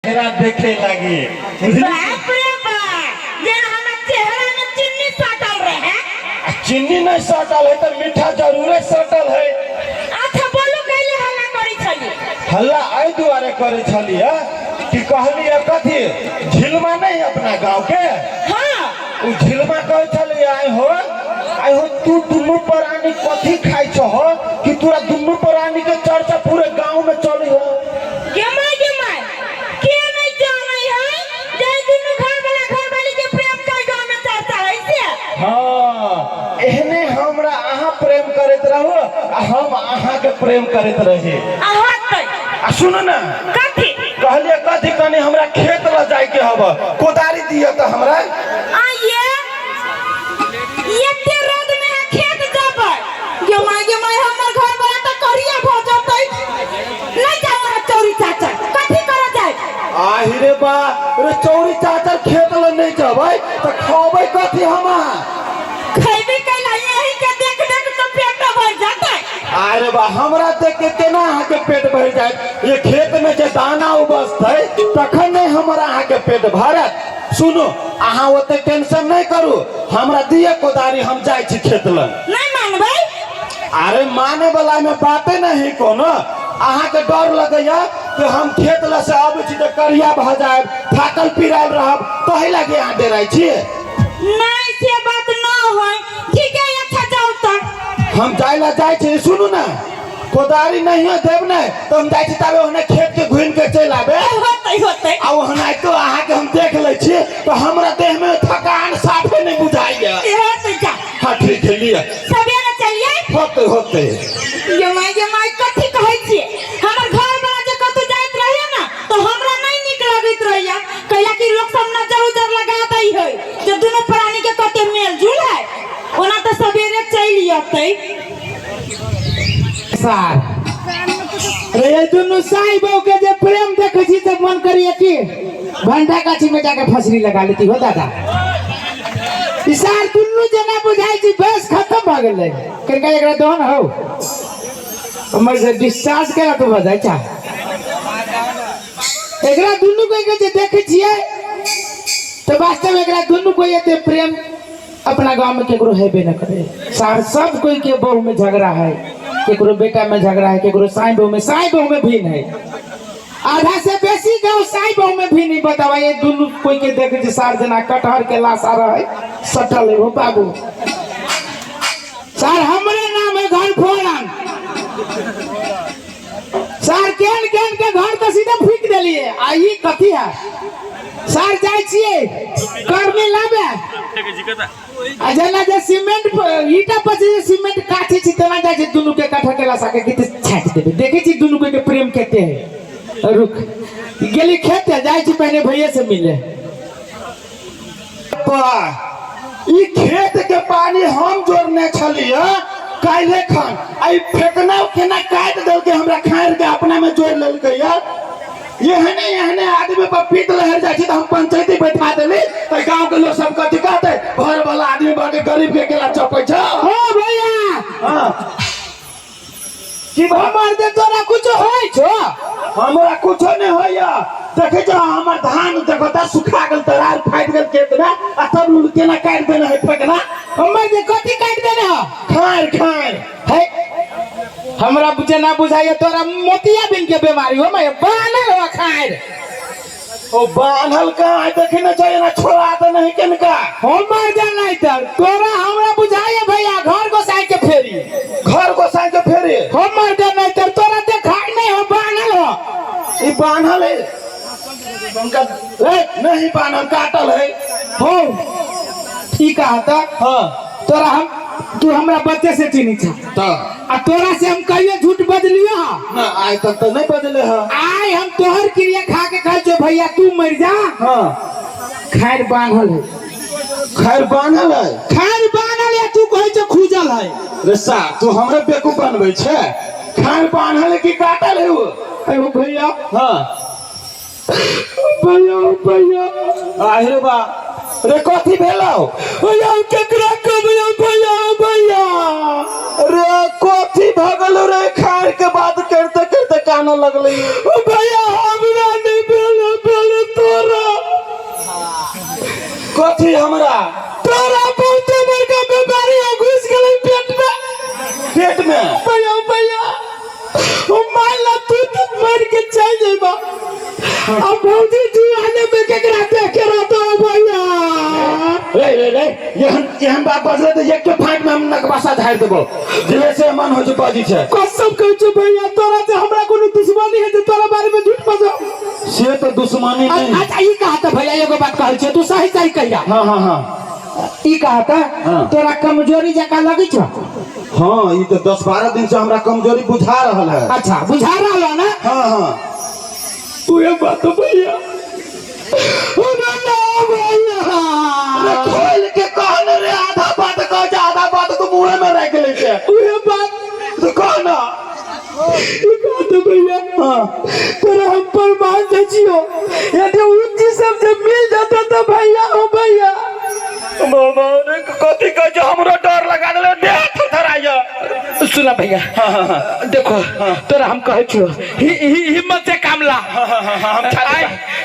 चेहरा देखे लागी बुझली? बाप रे बाप, जेना हमर चेहरा में चीनी सटल रहे। आ चीनी नहीं सटल है तो मीठा जरूरे सटल है। अच्छा बोलू, कैले हल्ला करी छली? हल्ला एहि दुआरे करे छली है कि कहली है कथी झिलमा नहीं अपना गांव के? हाँ। उ झिलमा कहै छली, आइ हो आइ हो, तू दुनू प्राणी कथी खाइ छह कि तोरा दुनू प्राणी के चर्चा पूरे गांव में चली हो? गे माय गे माय, के नहीं जानै है जे दुनू घर वाला घर वाली के प्रेम का गांव में चर्चा है से। हाँ, एहने हमरा अहाँ प्रेम करैत रहू आ हम अहाँ के प्रेम करैत रही। आ होतै। आ सुनू ने। कथी? कहलिए कथी, कनी हमरा खेत ल जाइके हब, कोदारी दिअ तऽ हमरा। आ ये एते रौद में अहाँ खेत जेबै? गे माय गे माय, हमर घर वाला तऽ करिया भऽ जेतै। नहीं जाओ अहाँ चौरी चाचा, कथी करऽ जाय? आहि रे बा रे, चौरी चाचर खेत ल नहीं जबै तऽ खबै कथी हम अहाँ? खैबे कैला, यही के देख देख के पेट भर जेतै। अरे बा, हमरा देख के केना अहाँके पेट भरि जायत? ये खेत में जे दाना उपजतै तखन नहि हमरा अहाँके पेट भरत। सुनू, अहाँ ओते टेंशन नहीं करू, हमरा दिए कोदारी, हम जाइ छी खेत लग। नहीं मानबै? अरे माने वाला में बाते नहीं कोनो। अहाँके डर लगैया कि हम खेत ल से अबै छी तऽ करिया भऽ जायब, थाकल पिरायल रहब, तही लागी अहाँ डराइ छी। नहीं, से बात न होय। ठीक है, अच्छा जाओ तो। हम जाय ला जाइ छी। सुनू ने, कोदारी नहीं है देब ने तो हम जाइ छी, ताबे ओहने खेत के घुमि के चलि आबे। होतै होतै। आ ओहनाइतो अहाँके हम देख लै छी तऽ हमरा देह में थकान साफे नहीं बुझाइया। होतै, जा। हाँ ठीक है, लिअ। सवेरे चलिए। होते होते। ये माय ये माय, कथी कहै छियै? हमर घर वाला जे कतौ जाइत रहैया ने तऽ हमरा नहि नीक लगैत रहैया, कैला कि लोक सब नजर उजर लगा दै है जे दुनू प्राणी के कते मेल जुल है। ओना तऽ सवेरे चलि अतै। सार रे, ये दुनू साई बहू के जे प्रेम देखै छी तऽ मन करिए कि भंडा गाछी में जाके फसरी लगा लेती हो दादा। ई सार दुनू जेना बुझाइ छी बस खत्म भऽ गेलै। कनिका एकरा दहन हो, हमर से डिस्चार्ज केना तू भऽ जाइ छा? एकरा दुनू के जे देखै छियै तऽ वास्तव में एकरा दुनू को एते प्रेम अपना गांव में केकरो हेबे न करे। सार सब कोई के बहू में झगड़ा है, केकरो बेटा में झगड़ा है, केकरो साई बहू में, साई बहू में भी नहीं। आधा से बेसी गांव साई बहू में भी नहीं। बतावा, ये दुनू कोई के देखे जे सार जना कटहर के लाश आ रहा है सटल है। हो बाबू सार, हमरे नाम है घर फोड़न। सार केहन केहन के घर तो सीधा फूक देलिए, आ ई कथी है? सार जाइ छियै करने लाबे, आ जेना जे सीमेंट ईटा पर जे सीमेंट काटै छी तेना जाइ छै दुनू के कटहर के लसा के गीत छाटि देबै। देखै छी दुनू के प्रेम कते है। रुक गेली खेत जाइ छी, पहले भैया से मिले। वाह, ई खेत के पानी हम जोड़ने छलियै काल्हे खन, आ ई फेकना केना काटि देलकै हमरा खारि के अपना में जोड़ लेलकै यार। एहने एहने आदमी पर पीत लहर जाइ छै तऽ हम पंचायती बैठा देली तऽ गांव के लोग सब कथी कहतै? घर वाला आदमी बन के गरीब के केला चपै छै। हो भैया। हाँ। की बात? हमर दे तोरा कुछ होय छो? हमरा कुछो नहीं होइया। देखे जो हमर धान देखो त सुखा गेल, दरार फाटि गेल खेत में, आ तब केना काटि देने है फेकना। हमर जे कथी काटि देने हो? खार खार। है हमरा जेना बुझाइए तोरा मोतिया बिन के बीमारी हो, मैं बानल हो खार। ओ बान्हल कहाँ है? देखे न चाहिए ना, छोड़ा दे नहीं किनका। हमर जानै तर तोरा हमरा बुझाइए भैया घर गोसाई के फेरी। घर गोसाई के फेरी। हमर जानै तर तोरा देखाई नहीं हो, बान्हल हो। ई बान्हल है उनका ए, नहीं बान्हल, काटल है। हो ई कहता। हाँ। तोरा हम तू हमरा बच्चे से चिन्ही छा। तो आ तोरा से हम कहियो झूठ बजलियो हा? ना, आइ तक तो नहीं बजले है। आइ हम तोहर क्रिया खा के कहै छियो भैया तू मर जा। हाँ। खैर बान्हल है। खैर बान्हल है। खैर बान्हल है, तू कहै छो खुजल है। रे सा तू हमरे बेवकूफ बनबै छे? खैर बान्हल है कि काटल है वो? अरे भैया। हाँ। भैया भैया। आहिरे बा रे, कथी भेलौ? भैया केकरा कहबै भैया भैया? रे कथी भऽ गेलौ रे? खाय के बात करते करते कानऽ लगलै। भैया हमरा नहीं भेल भेल। कथी हमरा? तोरा बहुते बड़का बीमारी हो घुस गेलै पेट में। पेट में? भैया भैया ओ मान ला तू तो मर के चल जेबा, अब भौजी जुआने में केकरा देख के रहतो भैया? रे रे रे, एहन एहन बात बजले तऽ एक के फाँक में हम नकबासा झाड़ि देबो, जे से मन होइ छै बजी छै। कसम कहै छौ भैया, तोरा से हमरा कोनो दुश्मनी है जे तोरा बारे में झूठ बजो? से तऽ दुश्मनी नहीं। अच्छा ई कहा भैया, एगो बात कहै छियै, तू सही सही कहिया। हाँ हाँ हाँ। ई कहा त हाँ। तोरा कमजोरी जकाँ लगै छौ? हाँ, ई तऽ 10-12 दिन से हमरा कमजोरी बुझा रहल है। अच्छा बुझा रहल है ना? हाँ हाँ। उहे बात भैया, ओ ना ना भैया। अरे खोल के कह ने रे, आधा बात कह जा, आधा बात तो मुँहे में रख ले छै। उहे बात तो कह ना। ई बात भैया। हाँ। तोरा हम प्रमाण दै छियो, यदि उ चीज सब जे मिल जाता तो भैया ओ भैया। बाबा रे, कथी कहै छै, हमरो डर लगा देले, देह थरथराइया। सुना भैया। हाँ हाँ हाँ। देखो तोरा हम कहै छियो, हिम्मत से काम ला। हाँ हाँ हाँ, हम छाती आय,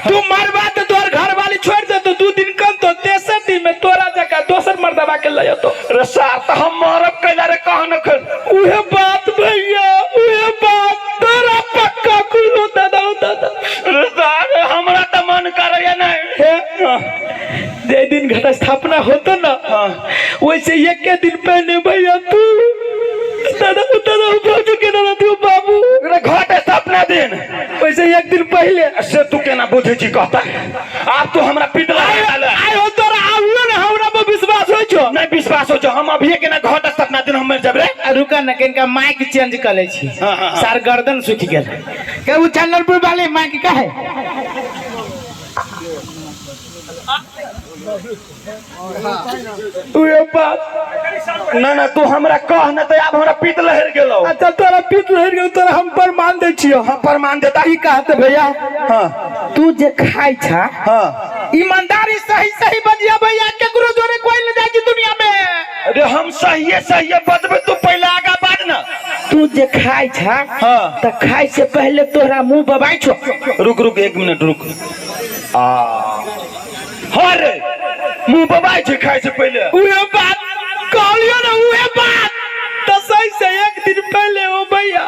तू मरबा तो तोहर घर वाली छोड़ दे तो 2 दिन कम तो तेसर दिन में तोरा जगह दोसर मर्दबा के लय तो। रे सार, तो हम मरब कैला रे, कह न कर। उहे बात भैया, उहे बात, तोरा पक्का कुलो दादा ओ दादा। रे सार, हमरा तो मन करैया नहीं। हे, जे दिन घट स्थापना होतो ना, हाँ। वैसे एक के दिन पहले भैया तू दादा ओ दादा ओ भौजी के ना दियो बाबू। रे घट स्थापना दिन वैसे एक दिन पहले। से तू केना बुझै छी कहता? आब तू हमरा पिटला आय हो तोरा आबो ना हमरा पर विश्वास होइ छौ? नहीं विश्वास हो छौ, हम अभिये केना घट स्थापना दिन हम मर जब रे। रुका ना, किनका माइक चेंज कर ले छी। हाँ, हाँ, हाँ। सार गर्दन सूखि गेल। के उ चंदनपुर वाले माइक का है? उहे बात। ना ना, तू हमरा कह ना तो आब हमरा पीत लहर गेलौ। अच्छा तोरा पीत लहर गेल, तोरा हम प्रमाण दै छियौ। हम प्रमाण देता। ई कहते भैया। हाँ। तू जे खाइ छा, हाँ। ईमानदारी सही सही बजिया भैया, केकरो जोरे कोई न जाय छी दुनिया में। अरे हम सहिए सहिए बजबे, तू पहले आगा बाज ना। तू जे खाइ छा, हाँ। त खाइ से पहले तोरा मुंह बबाइ छौ। रुक रुक 1 मिनट रुक। आ हाँ रे, मुंह बबाइ छै खाइ से पहले। उहे बात कहलियो ना, उहे बात त सही से 1 दिन पहले ओ भैया।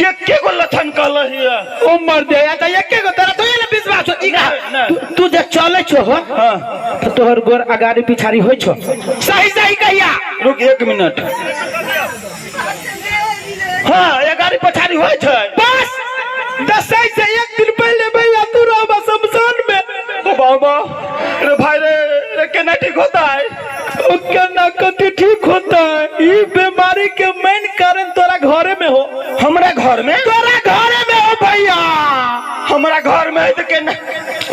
एके गो लक्षण कहलही है। ओ मर दे, अच्छा एके गो तोरा तो ये विश्वास हो। ई कहा, नहीं। तू जे चलै छो हो, हाँ। त तोहर गोर अगाड़ी पिछाड़ी होइ छो। सही सही कहिया। रुक 1 मिनट। हाँ, अगाड़ी पछाड़ी होइ छै। बस दसई से 1 दिन पहले भैया तू रहबा शमशान में। ओ बाबा रे भाई रे, रे केना ठीक होता है? ओ केना कथी ठीक होता है? ई बीमारी के मेन कारण तोरा घरे में हो। हमरा घर में? तोरा घरे में हो भैया। हमरा घर में है तो केना?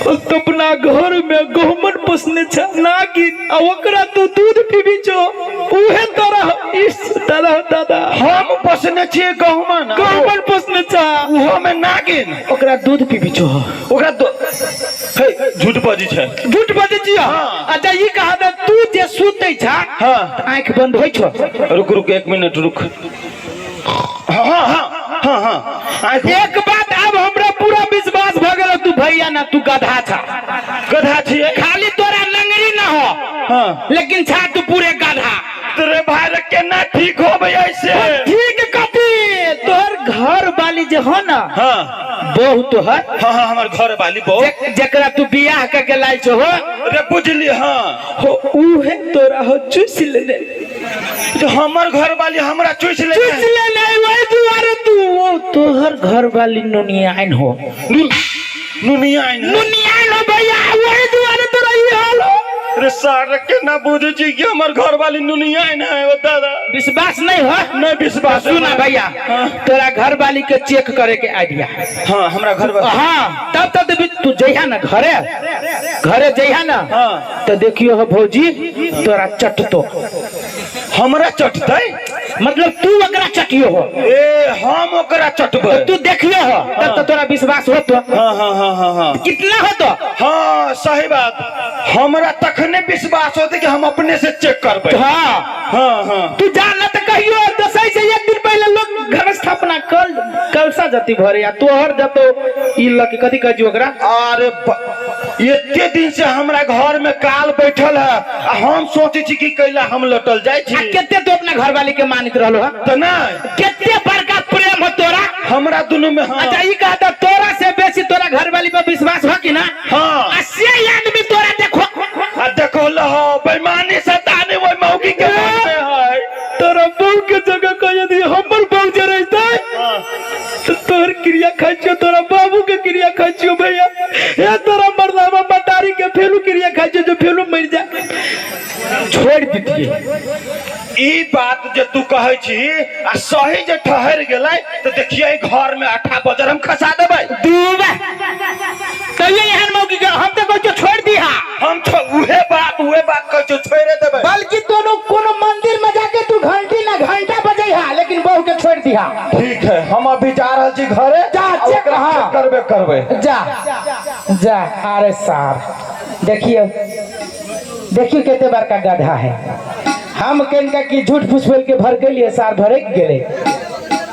ओ तो अपना घर में गहुमन पोसने छ नागिन, आ ओकरा तू दूध पीबी छो, उहे तोरा इस दादा दादा। हम पोसने छियै गहुमन। गहुमन पोसने छ, उहो में नागिन, ओकरा दूध पीबी छो। ओकरा हे झूठ बजी छै। झूठ बजै छियै? हाँ। अच्छा ई कहा दे, तू जे सुतै छ, हाँ। त आँखि बंद होइ छौ? रुक रुक 1 मिनट रुक। हाँ हाँ हाँ हाँ हाँ। आँखि एक बात अब हमरा पूरा विश्वास भ गेल, तू भैया ना तू गधा छा। गधा छियै? खाली तोरा लंगड़ी ना हो, हाँ। लेकिन छा तू पूरे गधा। तेरे भाई रे केना ठीक होबै ऐसे? ठीक कथी, तोहर घर वाली जे हो ना, हाँ। बहू तोहर। हाँ हाँ, हमर घर वाली बहू। जेकरा तू बियाह करके लायल छो हो। रे बुझली। हाँ। हो उहे तोरा हो चूस लेने। तो हमर घर वाली हमरा चूस लेने। चूस लेने, वही दुआरे तू वो तोहर घर वाली नुनियाइन हो। नुनियाइन? नुनियाइन हो भैया, वही दुआरे तोरा ई हाल हो। रे सार केना बुझै छी कि हमर घर वाली नुनियाइन है? ओ दादा विश्वास नहीं हो? नहीं विश्वास। सुना भैया, हाँ। तोरा घर वाली के चेक करे के आइडिया। हाँ, हमरा घर वाली। हाँ, तब तब तू जइहा ना घरे, घरे जइहा ना, हाँ। तो देखियो हो भौजी तोरा चटतो। हमरा चटतै? मतलब तू ओकरा चटियो हो। ए हम ओकरा चटबै। तू देखियो हो, तब तो तोरा विश्वास होतो। हाँ हाँ हाँ हाँ हाँ। कितना होतो? हाँ सही बात, हमरा तखने विश्वास होते कि हम अपने से चेक करबै। हाँ। हाँ हाँ। तू जान ना तो कहियो दसई से 1 दिन पहले लोग घर स्थापना कल कलसा जति भरे, या तोहर जतो ई लके कथी कहै छी ओकरा? अरे एते दिन से हमरा घर में काल बैठल है आ हम सोचे छी कि कैला हम लटल जाय आ छी। केते तू अपना घरवाली के मानित रहलो है? त नहीं। केते बड़का प्रेम हो तोरा हमरा दुनू में। हाँ। अच्छा ई कहता तोरा से बेसी तोरा घरवाली पर विश्वास हो कि ना? हाँ। आ से आदमी तोरा देखो आ देखो लहो बेईमानी सतानी ओइ मौगी के मन में है। तोरा बहू के जगह कह यदि हमर बहू जे रहते तो तोहर क्रिया खाइ छियो, तोरा बाबू के क्रिया खाइ छियो भैया। हे तोरा मरलावा मटारी के फेलू क्रिया खाइ छियो जो फेलू मर जा छोड़ दितिए। ई बात जे तू कहै छी आ सही जे ठहर गेलै तो देखिए घर में आठा बजर हम खसा देबै। दूबा कहिए एहन मौकी के हम तो कहै छियो छोड़ दिहा। हम तो उहे बात कहै छियो, छोड़े देबै। बल्कि दोनों कोनो मंदिर में जाके तू घंटी ना घंटा बजैहा, लेकिन बहू के छोड़ दिहा। ठीक है, हम अभी जा रहल छी घरे। जा, आ चेक, ओकरा हाँ। चेक करबे करबै। जा जा। अरे साहब देखियो देखियो केते बड़का गधा है। हम केनका की झूठ फूस बोल के भर गेलिए, सार भरे गेले।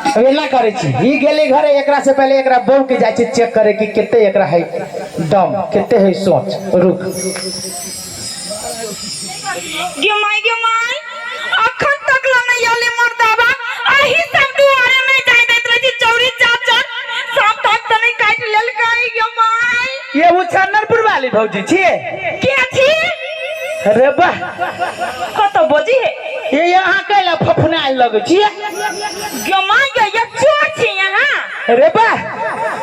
अब एना करे छी, ई गेले घरे, एकरा से पहले एकरा बहू के जाय छी चेक करे कि केते एकरा है दम, केते है सोच। रुक गे माय गे माय, अखन तक ला नहीं आले मर्दाबा। अही सब दुआरे नहीं जाय दैत रहे छी चौरी चाचर सांप ताप त नहीं काट लेलकै गे माय। ये उछन्नरपुर वाली भौजी छिए? के छी? अरे वाह, कत बजी है ये यहाँ कैला फफनायल लगै छिए? गे माय गे, ये चोर छी यहाँ। अरे वाह,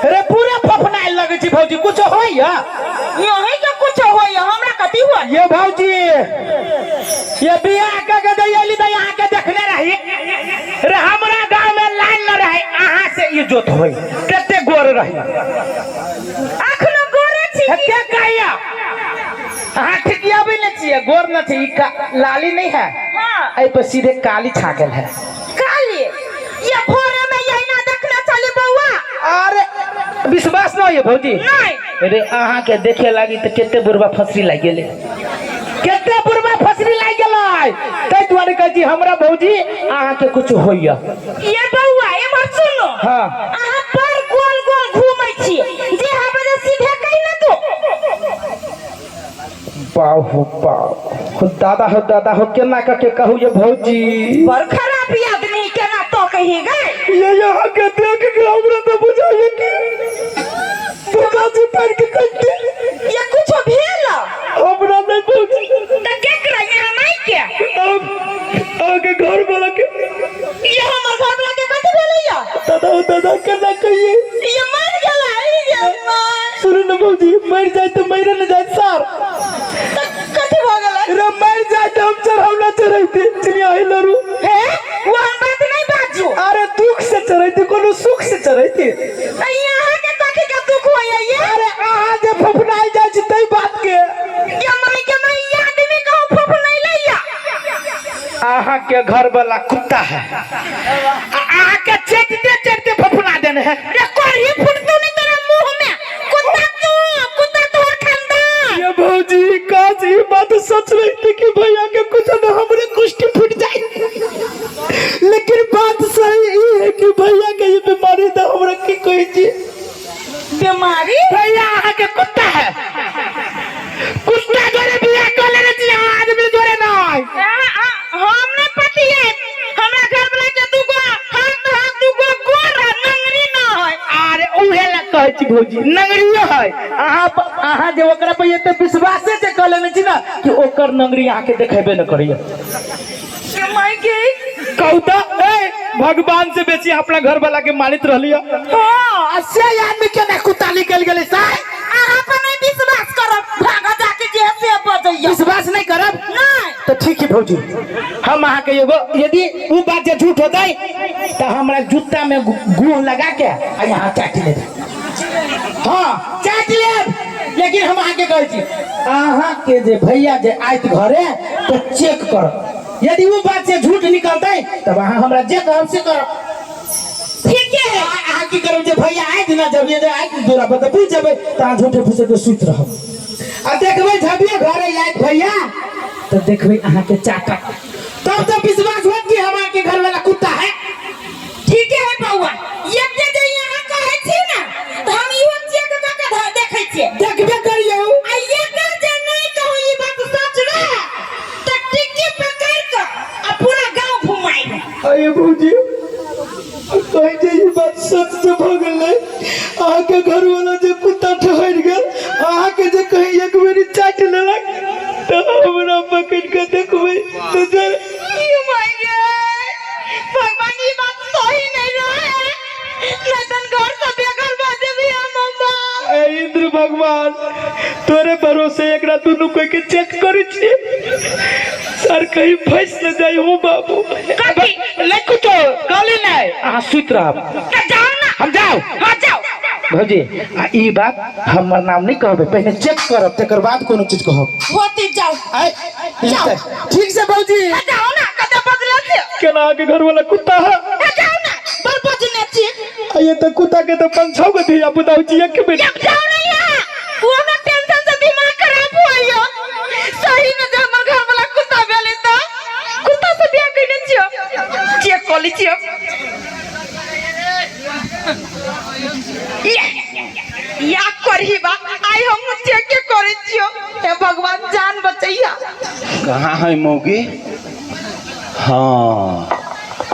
अरे पूरा फफनायल लगै छी भौजी, कुछ होइया? यही के कुछ होइया, हमरा कथी हुआ? ये भौजी ये बियाह के के दैली त यहाँ के देखने रही रे, हमरा गांव में लाइन न रहे, अहाँ से इज्जत होई कते गोर रही। अखनो गोरे छी। हे, के कहिया अहाँ ठिकियाबै ने छियै, गोर न छै, ई लाली नहीं है। हाँ। एहि पर सीधे काली छाकल है। काली ये भोरे में यही ना देखने चली बउआ। अरे विश्वास न होइए भौजी? नहीं। अरे अहाँ के देखे लागी त केते बुढ़बा फसरी लागि गेलै, केते बुढ़बा फसरी लागि गेलै। ताहि दुआरे कहै छी हमरा भौजी अहाँ के कुछ होइया। ये बउआ एमहर सुनो। हाँ। अहाँ पर गोल गोल घूमै छी जे हबे जे सीधे कहि न तू। बाहु बाहु हो दादा हो दादा हो, केना कह के कहू ये भौजी? बड़ खराब आदमी केना तो कही गए। ये यहाँ के देख के हमरा तो बुझाइए कि धोखा से पैर के कहते ये कुछ भेल हमरा नहीं भौजी। त केकरा यहाँ नहीं के? अब आगे घर वाला के। ये हमर घर वाला के कथी भेलै या? दादा हो दादा केना कहिए? ये मर गेलै ये माय। सुनू न भौजी, मर जाए तो मरे न जाए सार। त कथी भ गेलै? रे मर जाए तो हम चढ़ावना चढ़ैते चिनिया ही लरू। हे वो हम बात नहीं बाजू। अरे दुख से चढ़ैते कोनो सुख से चढ़ैते। त यहाँ के कथी के दुख होइया ये? अरे अहाँ जे फफनाइ जाइ छी तै बात के। ये माय के माय, ये आदमी कहूँ फफनैलैया। अहाँ के घर वाला कुत्ता है, अहाँ के चटते चटते फफना देने है। रे कोरी फुटतू नहीं तेरा मुंह में, कुत्ता तू, कुत्ता तोहर खानदान। ये भौजी काश ई बात सच रहते कि भैया के कुछ न हमरे कुष्ठी फूट जाए, लेकिन बात सही ई है कि भैया के ये बीमारी तो हमरा की कहै छी? बीमारी? भैया अहाँ के कुत्ता है, कुत्ता जोरे बियाह कर लेने छी अहाँ, आदमी जोरे नहीं। हम नहीं पतिए, हमरा घर वाला के दूगो हाथ हाथ दूगो गोर है, नंगरी न है। अरे उहे ला कहै छी भौजी, नंगरियो है। अहाँ जे ओकरा पर एते विश्वासे जे कर लेने छी ना कि ओकर नंगरी अहाँ के देखेबे न करैया। के माय के कहू त ए भगवान से बेसी अपना घर वाला के मानित रहलिया। हाँ, आ से आदमी केना कुत्ता निकल गेलै साहब? अहाँ पर नहीं विश्वास करब, भागा जाके जे से बजैया। विश्वास नहीं करब? नहीं। तो ठीक है भौजी, हम अहाँ के एगो यदि उ बात जे झूठ होतै त हमरा जूता में गुह लगा के आ यहाँ चाट लेब। हाँ चाट लेब, लेकिन हम अहाँ के कहै छी अहाँ के जे भैया जे आयत घरे तो चेक करब, यदि उ बात से झूठ निकलतै तब अहाँ हमरा जे कहब से करब। ठीक है। अहाँ की करब जे भैया आयत ना, जब ये आयत तोरा पर तऽ बुझि जेबै तऽ अहाँ झूठे फूसे के सुति रहब। आ देखबै झबिए घरे आयत भैया तऽ देखबै अहाँ के चाटक, तब तो विश्वास होत कि हम के घर वाला कुत्ता है। ठीक है बउआ, ये जे यहाँ कहै छी ना तऽ हम इहो चेक कऽ के देखै छियै। देखबे करियौ। आ अहाँके घर वाला जे कुत्ता ठहर गेल, अहाँके जे कहीं एक बेरी चाट लेलक तऽ हमरा पकड़ के देखबै तऽ सर। ये my गे, भगवान ई बात सही नहीं रहे, नहीं तन घर से बेघर भऽ जेबी हम अम्मा। ए इंद्र भगवान, तोरे भरोसे एकरा दुनू कोई के चेक करै छियै सर, कहीं फंस न जाय हो बाबू। कथी? नहीं कुछो कहली नहीं, अहाँ सुति रहब। तऽ जाओ ना। हम जाओ। हाँ जाओ। भौजी, आ ई बात हमर नाम नहीं कहबै, पहिने चेक करब तकर बाद कोनो चीज कहब। होती जाओ। आय, जाओ। ठीक से भौजी। हाँ, जाओ ना, कते बजले छियै। केना अहाँके घर वाला कुत्ता है? हाँ, जाओ ना, बड़ बजने छी। आ ये तो कुत्ता के तो पाँच छह गो धिया पुता होइ छै एक बेर। जब जाओ ना यहाँ, वो हमरा टेंशन से दिमाग खराब होइयो। सही में जे हमर घर वाला कुत्ता भेलै तऽ कुत्ता से बियाह कइने छियो। चेक कऽ लै छियो। या करही बा, आइ हम चेक के करै छियो। हे भगवान जान बचैया। कहाँ है मौगी? हाँ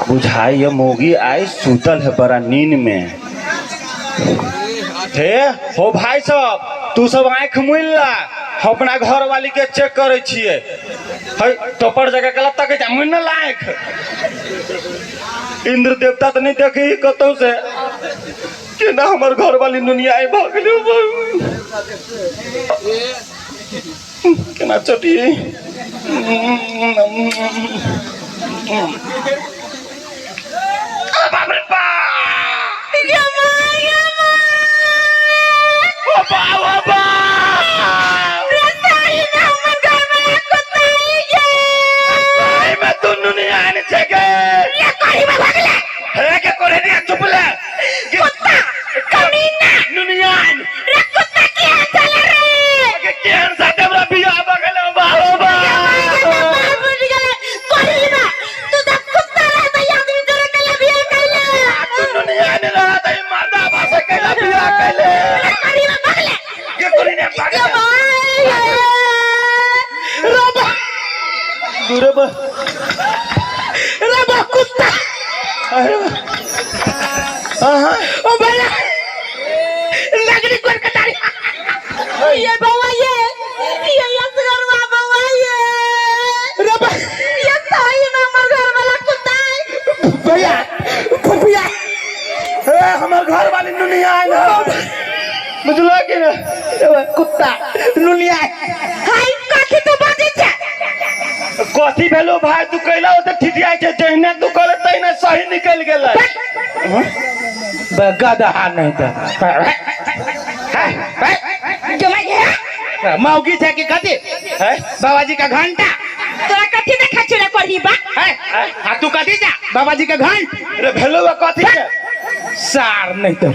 बुझाई ये मौगी आई सुतल है बड़ा नींद में। हे हो भाई साहब, तू सब आँख मुइन ला, हम अपना घर वाली के चेक करे छिए। है टोपर जगह गलत तक जा मुइन ला आँख। इंद्र देवता तो नहीं देखी कतौ से केना हमर घर वाली दुनिया आई भऽ गेलै। केना चटी। बाप रे बाप, गे माय गे माय, ओ बाप ओ बाप, रे सही में हमर घर वाला कुत्ता आई गे। सही में तू दुनिया आने छे गे। रे करही बा भगले। हे के करे दिया चुप ले। कुत्ता कमीना दुनिया रे कुत्ता केहन छलै रे? के केहन साथे हमरा बियाह भऽ गेलै। बाप ओ बाप, तू दुनिया ने रहा त ई मर्दा भाषा कैला बियाह कैले के करे ने भागले दूरे बा रे बा कुत्ता। अरे हाँ ओ भैया लगनी कोन कटारी। ये बउआ ये ये असगरवा बउआ ये रे बा ये सही में हमर घर वाला कुत्ता है। भैया फुफिया। हे हमर घर वाली दुनिया आयल है, बुझलो कि ने? रे बा कुत्ता नुनिया। हाय कथी तू बजै छै? कथी भेलो भाई, तू कैला ओते ठिठियाइ छै? जहिना तू कहले तहिना सही निकलि गेलै। गदहा नहीं तो जमाई है मौगी छै कि कथी? है बाबा जी का घंटा। तोरा कथी देखा छौ रे करही बा? है आ तू कथी जा बाबा जी का घंट। रे भेलो बा कथी के? सार नहीं तो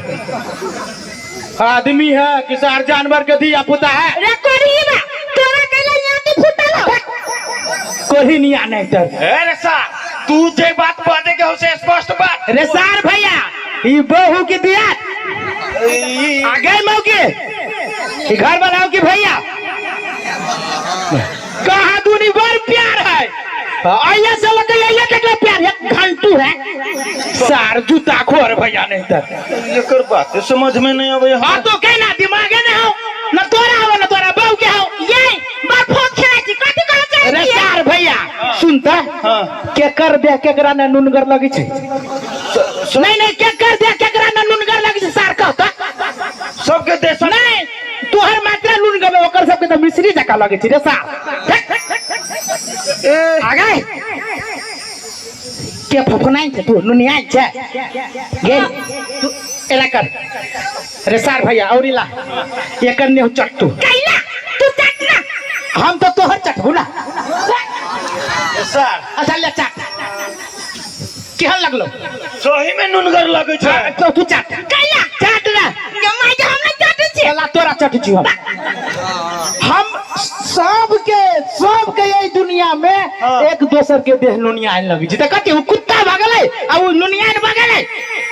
आदमी है कि सार जानवर के दिया पुता है। रे करही बा तोरा कैला यहाँ ते फुटल हो? कोही नहीं आने तो। ए रे सार, तू जे बात बाजे के हो से स्पष्ट बात। रे सार भैया ई बहू के दिया आ गए मौके ई घर बनाओ की भैया कहाँ दूनी बड़ प्यार है। आइया से लगे आइया केकरा प्यार है, घंटू है सार जूता खोर भैया नहीं तर। एकर बात समझ में नहीं आवे। हाँ तो कहना दिमागे ना हो न तोरा हो न तोरा बहू के हो। ये बड़ फोक खेलै छी, कथी कहै चाहै रे छियै? सार भैया सुनता हाँ। केकर देह केकरा ने नुनगर लगे छै? नहीं नहीं केकर देह केकरा ने नुनगर लगे छै सार कहता? सबके देश नहीं तोहर मात्रा नुनगर ओकर सबके तो मिश्री जका लगे छै रे सार। ए आ गए के फफनाइ छै तू नुनियाइ छै गेल तू एला कर रे सार भैया और ला एकर नेहु चट तू कैला तू चट ना। हम तो तोहर चटबू ना सार। अच्छा ले चट, केहन लगलो? सही में नुनगर लगे छै। तो तू चट। कैला चट ना। गे माय गे, हम नहीं चटै छियै। चला तोरा चट छी हम। हम सबके सबके यही दुनिया में हाँ। एक दोसर के देह नुनियान लगे छै। त कथी उ कुत्ता भगलै आ उ नुनियान भगलै?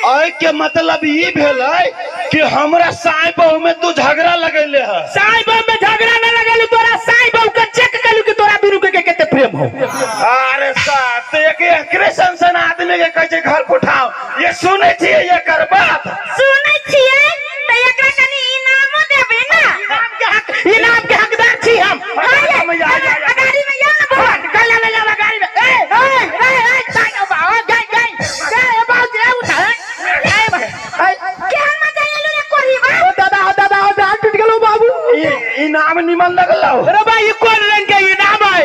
एहि के मतलब ई भेलै कि हमरा साई बहू में तू झगड़ा लगैले है। साई बहू में झगड़ा न लगैलु, तोरा साई बहू के चेक कलु कि तोरा दुनू के कते प्रेम हो। अरे साहब, तो एक एकरे सन सन आदमी के कहै छै घर पठाओ। ये सुनै छियै एकर बात? सुनै छियै त इनाम निमन लगलो। अरे भाई, ई कोन रंग के इनाम है?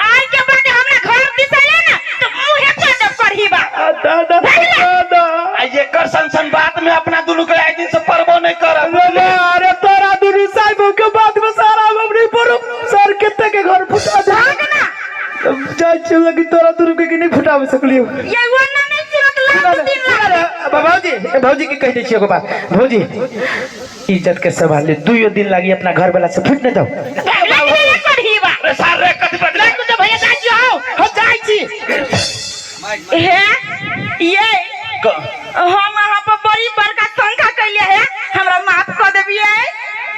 आइ के बाद हमरा घर दिस अइले ना तो मुहे काटब करही बा। दादा, दादा। आ एकर सन सन बात में अपना दुनू के आइ दिन से परबो नहीं करब। अरे तोरा दुनू साहब के बात में सारा हम नहीं पड़ो सर, कितने के घर फुटा दे। भाग ना। जाइ छी, लेकिन तोरा दुनू के नहीं फुटावे सकलियो। ये वो ना नहीं सुनत लाख दिन लाग। भौजी, ए, भौजी के कह दै छियै एगो बात। भौजी, इज्जत के सवाल ले, दुइयो दिन लागी अपना घर वाला से फुट नहीं दो। लगे करही बा। अरे सार रे, कथी बदले? तो भैया जाइ छी, आओ हम जाइ छी। हे ये, हम अहाँ पर बड़ी बड़का शंका कैलिए है, हमरा माफ कऽ देबियै।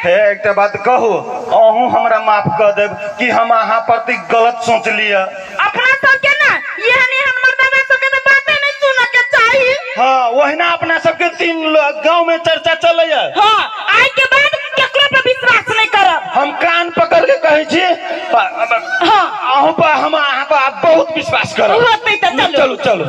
हे, एकटा बात कहू, अहूँ हमरा माफ कऽ देब कि हम अहाँ प्रति गलत सोच लिअ। अपना सबके ना एहन एहन मर्दाना सबके तो बाते नहीं सुनऽ के चाही। हाँ, ओहिना अपना सबके तीन लोग गांव में चर्चा चलैया। हाँ, आइ के बाद केकरो पर विश्वास नहीं करब। हम कान पकड़ के कहै छी, हाँ। अहूँ पर, हम अहाँ पर बहुत विश्वास करब। होतै तऽ चलू। चलू, चलू।